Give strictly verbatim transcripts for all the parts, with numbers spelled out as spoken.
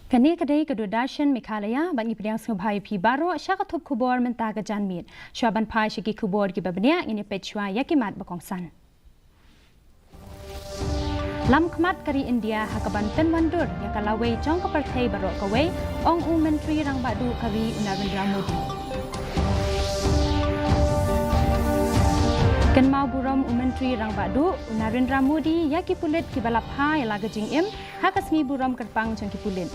Kane ka dei ka Doordarshan Meghalaya, bad ngi pdiang sngewbha ïa phi baroh sha ka thup khubor mynta ka janmiet. Shuwa ban phai sha ki khubor kiba bniah, ngin ïa peit shuwa ïa ki mat ba kongsan. Lamkhmat ka ri India ha kaban pynwandur ïa ka lawei jong ka pyrthei baroh kawei, ong u Myntri Rangbah Duh ka ri u Narendra Modi. Kynmaw burom u Myntri Rangbah Duh u Narendra Modi ïa ki pulit kiba la phah ïa la ka jingim ha ka sngi burom kyrpang jong ki pulit.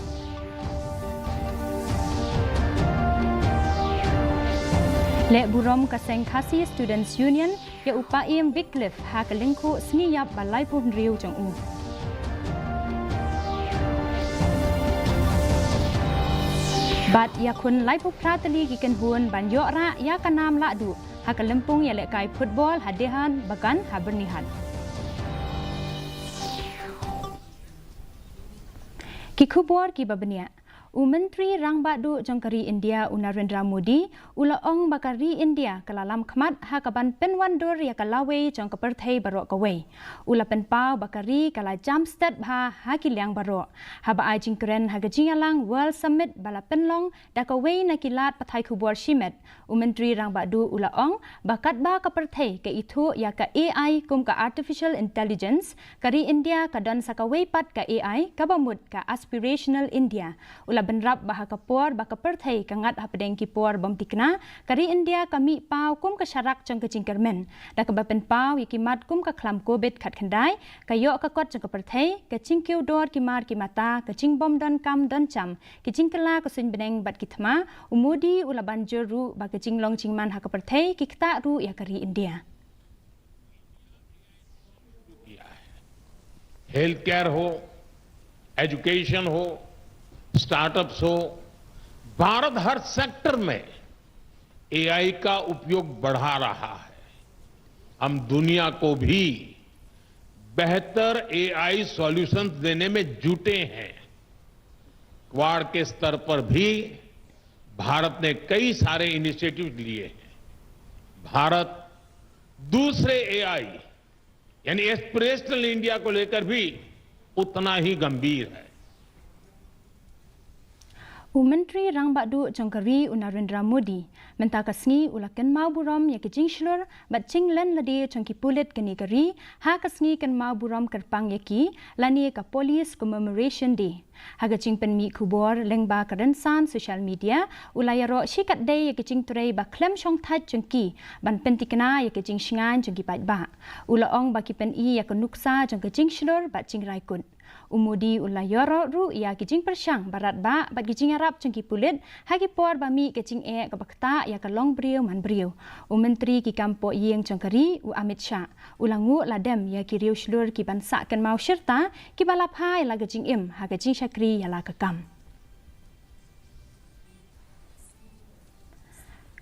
Leh burom ka seng Khasi Students Union ïa u Paiem Wycliffe ha ka lyngkhuh sngi ïap ba laiphew hynriew jong u. Bad ïakhun laiphew phra tylli ki kynhun ban ïoh rah ïa ka nam lahduh ha ka lympung ïalehkai football ha Dehan Bagan ha Byrnihat. Ki khubor kiba bniah. U Myntri Rangbah Duh jong ka ri India u Narendra Modi u la ong ba ka ri India ka la lamkhmat ha kaban pynwandur ïa ka lawei jong ka pyrthei baroh kawei. U la pynpaw ba ka ri ka la jam stet bha ha ki liang baroh. Haba ai jingkren ha ka jingïalang World Summit ba la pynlong da kawei na ki lad pathai khubor shimet, u Myntri Rangbah Duh u la ong ba katba ka pyrthei ka ithuh ïa ka A I kum ka Artificial Intelligence, ka ri India ka don sa kawei pat ka A I kaba mut ka Aspirational India. U la bynrap ba ha ka por ba ka pyrthei ka ngat hapdeng ki por bym thikna, ka ri India ka mih paw kum ka sharak jong ka jingkyrmen da kaba pynpaw ïa ki mat kum ka khlam Covid khatkhyndai, ka ïoh ka kot jong ka pyrthei, ka jingkiew dor ki mar ki mata, ka jingbym don kam don jam, ki jingkylla ka suiñ bneng bad ki thma. U Modi u la ban jur ruh ba ka jinglong jingman ha ka pyrthei ki ktah ruh ïa ka ri India. हेल्थ केयर हो, एजुकेशन हो, स्टार्टअप्स हो, भारत हर सेक्टर में एआई का उपयोग बढ़ा रहा है। हम दुनिया को भी बेहतर एआई सॉल्यूशंस देने में जुटे हैं। क्वाड के स्तर पर भी भारत ने कई सारे इनिशिएटिव्स लिए हैं। भारत दूसरे एआई यानी एस्पिरेशनल इंडिया को लेकर भी उतना ही गंभीर है। U Myntri Rangbah Duh jong ka ri u Narendra Modi mynta ka sngi u la kynmaw burom ïa ka jingshlur bad jinglen lade jong ki pulit kane ka ri ha ka sngi kynmaw burom kyrpang ïa ki lane ka Police Commemoration Day. Ha ka jingpynmih khubor lyngba ka rynsan social media, u la ïaroh shikatdei ïa ka jingtrei ba khlem shongthait jong ki ban pynthikna ïa ka jingshngaiñ jong ki paidbah. U la ong ba ki pyni ïa ka nuksa jong ka jingshlur bad jingrai kut. U Modi u la ïaroh ruh ïa ki jingpyrshang ba radbah bad ki jingïarap jong ki pulit ha ki por ba mih ka jingeh kaba ktah ïa ka longbriew manbriew. U Myntri ki kam pohïing jong ka ri u Amit Shah u la nguh la dem ïa ki riewshlur ki ban sah kynmaw shirta kiba la phah ïa la ka jingim ha ka jingshakri ïa la ka kam.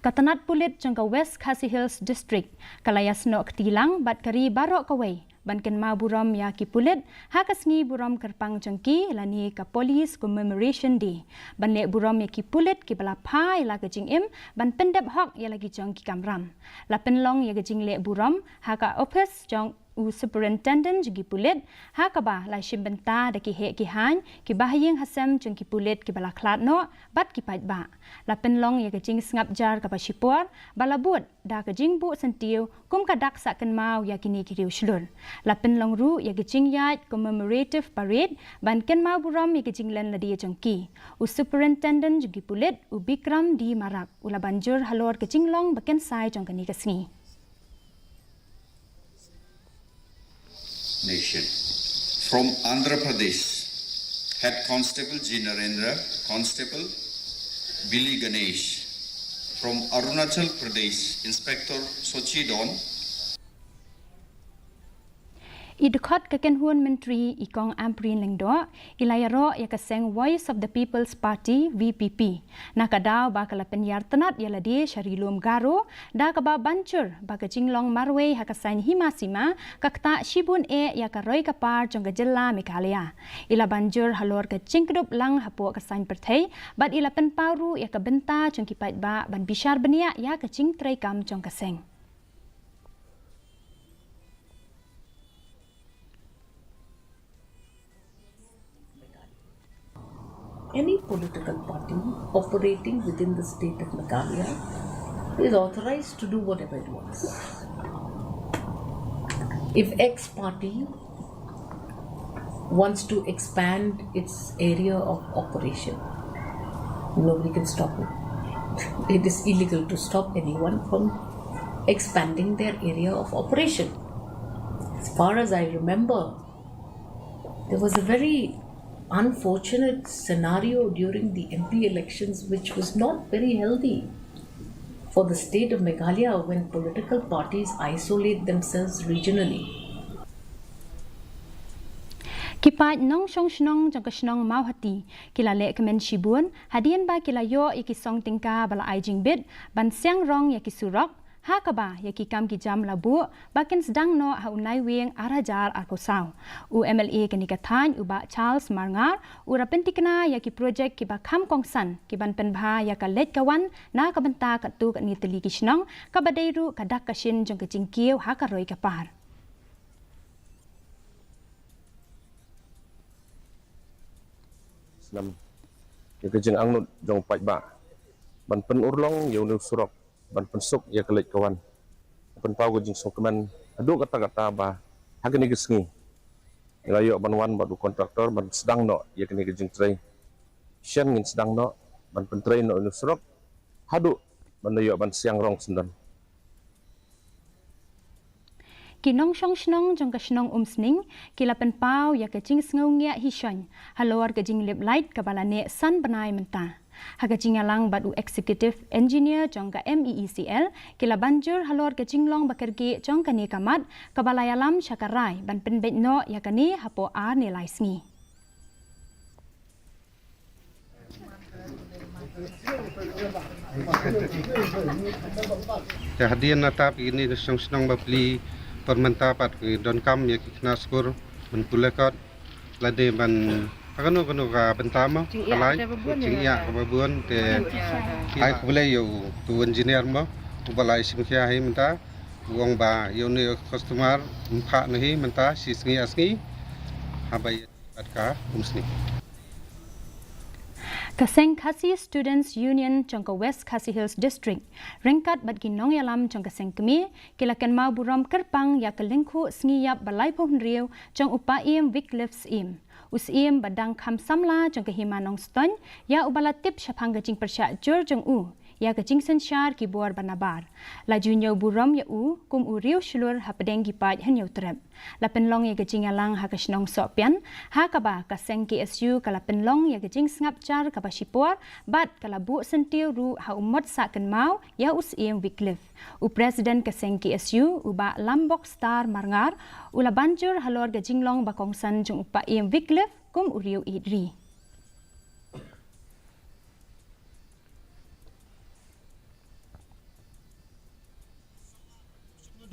Ka tnat pulit jong ka West Khasi Hills District ka la ïasnoh kti lang bad ka ri baroh kawei ban kynmaw burom ïa ki pulit ha ka sngi burom kyrpang jong ki lane ka Police Commemoration Day ban leh burom ïa ki pulit kiba la phah ïa la ka jingim ban pyndep hok ïa la ki jong ki kamram. La pynlong ïa ka jingleh burom ha ka ophis jong u Superintendent jong ki pulit ha kaba la shim bynta da ki heh ki haiñ, ki bahaïing hasem jong ki pulit kiba la khlad noh bad ki paidbah. La pynlong ïa ka jingsngap jar kaba shipor ba la bud da ka jingbuh syntiew kum ka dak sah kynmaw ïa kine ki riewshlur. La pynlong ruh ïa ka jingïaid commemorative parade ban kynmaw burom ïa ka jinglen lade jong ki. U Superintendent jong ki pulit u Bikram D Marak u la ban jur halor ka jinglong ba kynsai jong kane ka sngi. Nation. From Andhra Pradesh, Head Constable G Narendra, Constable Billy Ganesh. From Arunachal Pradesh, Inspector Sochi Don. I dkhot ka kynhun myntri i Kong Ampareen Lyngdoh i la ïaroh ïa ka seng Voice of the People's Party, V P P, na ka daw ba ka la pynïar tnat ïa lade sha ri lum Garo da kaba ban jur ba ka jinglong marwei ha ka saiñ hima sima ka ktah shibun eh ïa ka roi ka par jong ka jylla Meghalaya. I la ban jur halor ka jingkdup lang hapoh ka saiñ pyrthei bad i la pynpaw ruh ïa ka bynta jong ki paidbah ban bishar bniah ïa ka jingtrei kam jong ka seng. Any political party operating within the state of Meghalaya is authorized to do whatever it wants. If X party wants to expand its area of operation, nobody can stop it. It is illegal to stop anyone from expanding their area of operation. As far as I remember, there was a very unfortunate scenario during the M P elections, which was not very healthy for the state of Meghalaya when political parties isolate themselves regionally. Ki paid nongshong shnong jong ka shnong Mawhati ki la leh kmen shibun hadien ba ki la ïoh ïa ki song tyngka ba la ai jingbit ban siang rong ïa ki surok, ha kaba ïa ki kam ki jam la buh ba kin sdang noh ha u Naiwieng ar hajar arphew saw. U M L A kane ka thaiñ u Bah Charles Marngar u la pyntikna ïa ki projek kiba kham kongsan ki ban pynbha ïa ka leit ka wan na ka bynta katto katne tylli ki shnong, kaba dei ruh ka dak ka shin jong ka jingkiew ha ka roi ka par. Snam ïa ka jingangnud jong u paidbah ban pynurlong ïa une u surok ban pynsuk ïa ka leit ka wan. Pynpaw ka jingsngewkmen haduh katta katta ba ha kane ka sngi ngi la ïoh ban wan bad u kontraktor ban sdang noh ïa kane ka jingtrei. Shen ngin sdang noh ban pyntrei noh une u surok haduh ban da ïoh ban siang rong syndon. Ki nongshong shnong jong ka shnong Umsning ki la pynpaw ïa ka jingsngewngiah hi shon halor ka jinglip lait kaba la neh san bnai mynta. Ha ka jingïalang bad u executive engineer jong ka M E E C L ki la ban jur halor ka jinglong ba kyrkieh jong kane ka mat kaba la ïalam sha ka rai ban pynbeit noh ïa kane hapoh ar ne lai sngi. Te hadien nangta phi kine ki shnong shnong ba pli por mynta pat ki donkam ïa ki khynnah skul ban pule kot lane ban ha kano kano ka bynta mo ka lai jingïaid kaba bun te ai khublei ïa u tu engineer mo uba la ïashim khia hi mynta u ong ba ïa une u customer um phah noh hi mynta shi sngi ar sngi haba ïa Ka Umsning. Ka seng Khasi Students Union jong ka West Khasi Hills District ryngkat bad ki nongïalam jong ka seng kmie ki la kynmaw burom kyrpang ïa ka lyngkhuh sngi ïap ba laiphew hynriew jong u Paiem Wycliffe Syiem, u syiem ba dang kham samla jong ka Hima Nongstoiñ, ïa uba la tip shaphang ka jingpyrshah jur jong u ïa ka jingsynshar ki bor ba nabar. La ju ñiew burom ïa u kum u riew shlur hapdeng ki paid Hynñiewtrep. La pynlong ïa ka jingïalang ha ka shnong Sohpian ha kaba ka seng K S U ka la pynlong ïa ka jingsngap jar kaba shipor bad ka la buh syntiew ruh ha u mot sah kynmaw ïa u Syiem Wycliffe. U President ka seng K S U u Bah Lambok Star Marngar u la ban jur halor ka jinglong ba kongsan jong u Paiem Wycliffe kum u riew ïeit ri.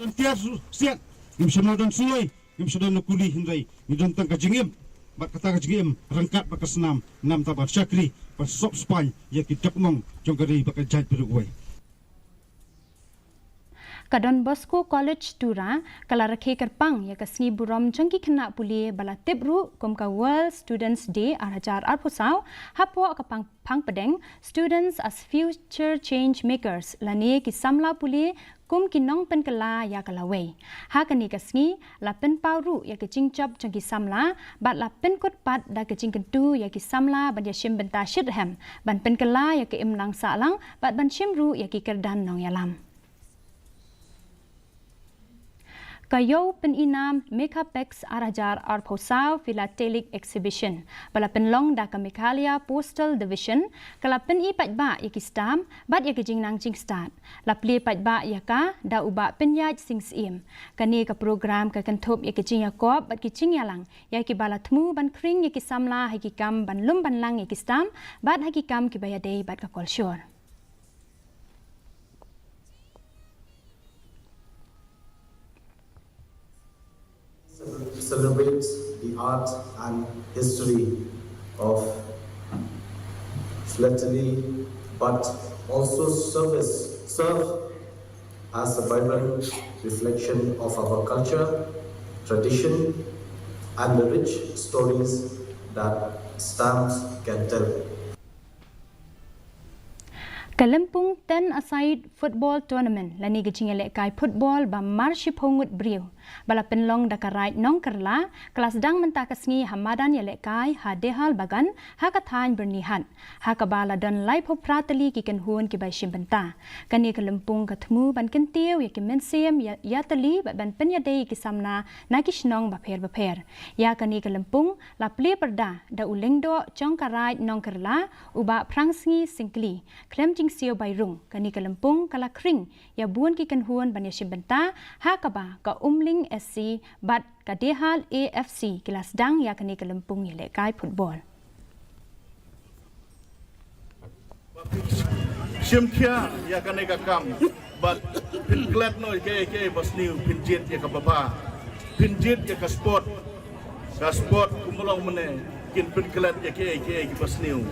Don tiar siat, ngim shym la don suloi, ngim shym don na kuli hynrei ngi don tang ka jingim bad kata ka jingim ryngkat bad ka snam, namta ban shakri ban sop spaiñ ïa ki dokmong jong ka ri bad ka jaitbynriew kawei. Ka Don Bosco College Tura ka la rakhe kyrpang ïa ka sngi burom jong ki khynnah pule ba la tip ruh kum ka World Students Day ar hajar arphew saw hapoh ka pang Phang Pdeng, Students as Future Change Makers, lane ki samla pule kum ki nongpynkylla ïa ka lawei. Ha kane ka sngi la pynpaw ruh ïa ka jingjop jong ki samla bad la pynkut pat da ka jingkyntu ïa ki samla ban ïashim bynta shitrhem, ban pynkylla ïa ka imlang sahlang bad ban shim ruh ïa ki kyrdan nongïalam. Ka Ïew Pyni Nam Meghapex ar hajar arphew saw Philatelic Exhibition ba la pynlong da ka Meghalaya Postal Division ka la pyni paidbah ïa ki stamp bad ïa ki jingnang jingstad. La plie paidbah ïa ka da u Bah Pynïaid Sing Syiem. Kane ka program ka kynthup ïa ki jingïakop bad ki jingïalang ïa kiba la thmu ban khring ïa ki samla ha ki kam ban lum ban lang ïa ki stamp bad ha ki kam kiba ïadei bad ka kolshor. Celebrates the art and history of philately, but also service, serve as a vibrant reflection of our culture, tradition, and the rich stories that stamps can tell. Ka Lympung Ten-a-Side Football Tournament lane ka jingïalehkai football ba mar shiphew ngut briew ba la pynlong da ka Raid Nongkyrla ka la sdang mynta ka sngi ha madan ïalehkai ha Dehal Bagan ha ka thaiñ Byrnihat, ha kaba la don laiphew phra tylli ki kynhun kiba shim bynta. Kane ka lympung ka thmu ban kyntiew ïa ki mynsiem ïa, ïatylli bad ban pynïadei ïa ki samla na ki shnong bapher bapher. Ïa kane ka lympung la plie pyrda da u lyngdoh jong ka Raid Nongkyrla, u Bah Phrangsngi Syngkli. Khlem jingsiew bai rung, kane ka lympung ka la khring ïa bun ki kynhun ban ïashim bynta, ha kaba ka Umling S C bad ka Dehal A F C ki la sdang ïa kane ka lympung ïalehkai football. Shim khia ïa kane ka kam bad phin klet noh ïa kaei kaei ba sniew, phin jied ïa kaba bha, phin jied ïa ka sport. Ka sport kumba long mynne kin pynklet ïa kaei kaei kiba sniew.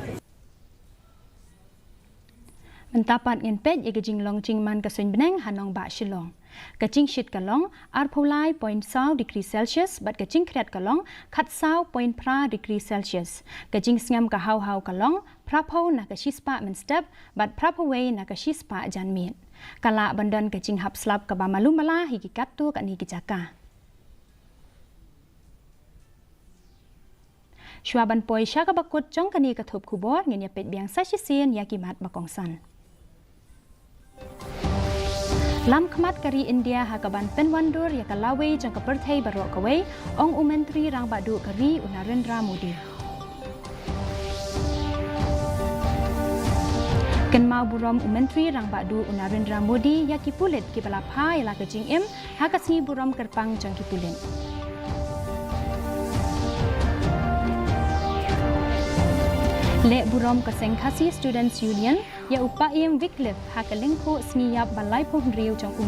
Mynta pat ngin peit ïa ka jinglong jingman ka suiñ bneng ha nongbah Shillong. Ka jingshit ka long arphew lai point saw degree Celsius bad ka jingkhriat ka long khatsaw point phra degree Celsius. Ka jingsngem ka haw haw ka long phraphew na ka shispah mynstep bad phraphew wei na ka shispah janmiet. Ka lah ban don ka jinghap slap kaba malu mala ha ki katto katne ki jaka. Shuwa ban poi sha kaba kut jong kane ka thup khubor, ngin ïa peit biang sa shisien ïa ki mat ba kongsan. Lam khmat ka ri India ha kaban pynwandur ïa ka lawei jong ka pyrthei baroh kawei, ong u Myntri Rangbah Duh ka ri u Narendra Modi. Kynmaw burom u Myntri Rangbah Duh u Narendra Modi ïa ki pulit kiba la phai ïa la ka jingim ha ka sngi burom kyrpang jong ki pulit. Leh burom ka Seng Khasi Students Union ïa u Paiem Wycliffe ha ka lyngkhuh sngi ïap ba laiphew hynriew jong u.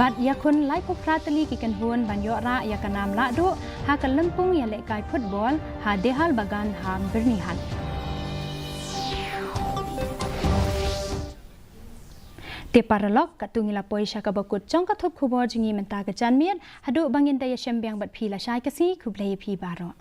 Bad ïakhun laiphew phra tylli ki kynhun ban ïoh rah ïa ka nam lahduh ha ka lympung ïalehkai football ha Dehal Bagan ha Byrnihat. Te paralok, katto ngi la poi sha kaba kut jong ka thup khubor jong ngi mynta ka janmiet, haduh ba ngin da ïashem biang bad phi lashai ka sngi, khublei ïa phi baroh.